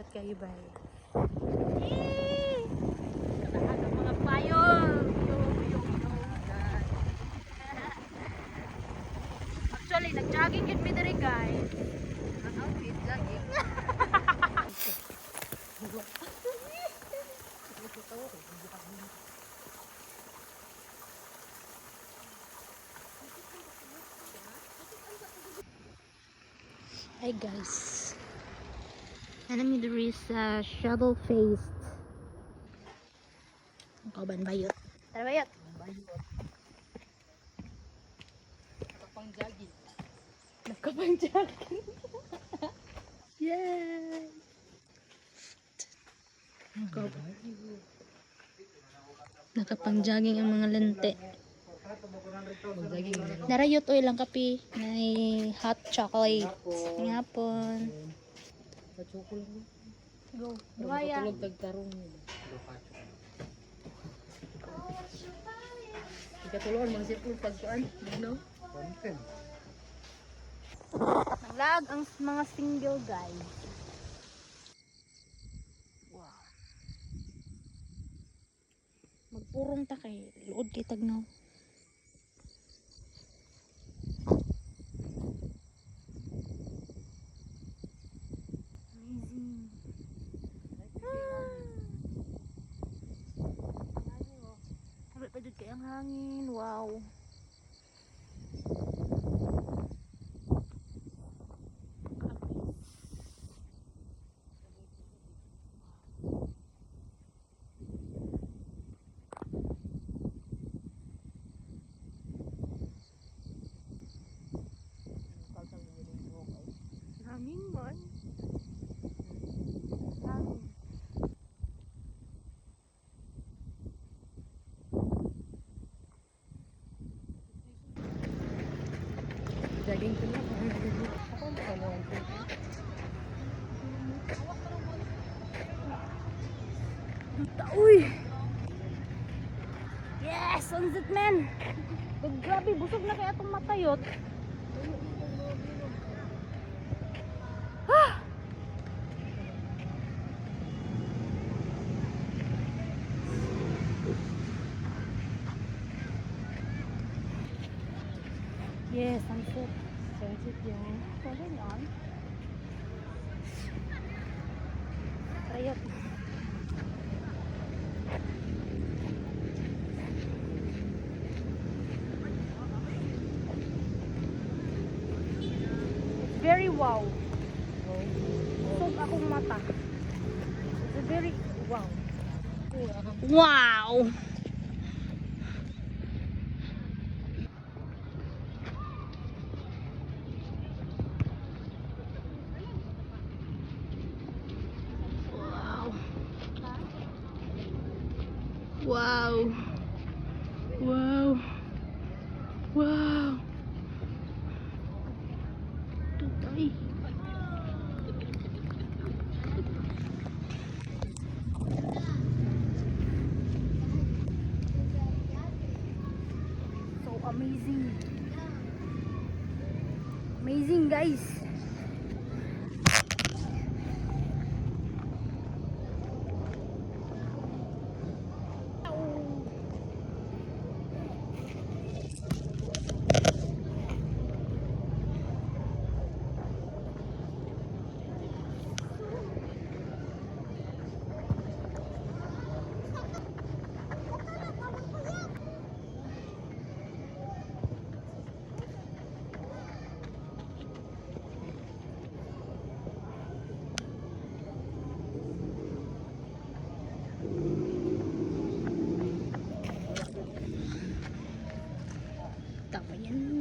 Nindot kayo bay. Yay! Katahan ang mga payong. Yo, yo, yo. Actually, nag-jogging yun mi diri, guys. Ang outfit, jogging. Hi guys. Ano mi diri sa shadow faced. Ang kauban bayot. Tara, bayot. Bayot. Nakapang jogging. Nakapang jogging. Yay! Nakapang-jogging ang mga lente. Mag-jogging na. Narayot oy lang kape. Nay hot chocolate. Ngapon. Pachukol mo. Go. Duhaya. Tulog tagtarong nila. Ikatulon mga sipol pagkuan. No? Nanglag ang mga single guys. Wow. Magpurong ta kay luod kay tagnaw. Amazing. Ah. Sabi pa jud kay ang hangin. Wow. Hangin man. Hangin. Jogging ko na. Ako ang kamuhan ko. Uy! Yes! Sunset man! Grabe, busog na kaya itong matayot. Ah! Yes, sunset. Sunset yan. Pwede yan. Trayot. It's very wow. Busog akong mata. It's a very wow. Wow! Wow. Wow. Wow. Wow. Tutay. So amazing. Amazing, guys. Tama yan.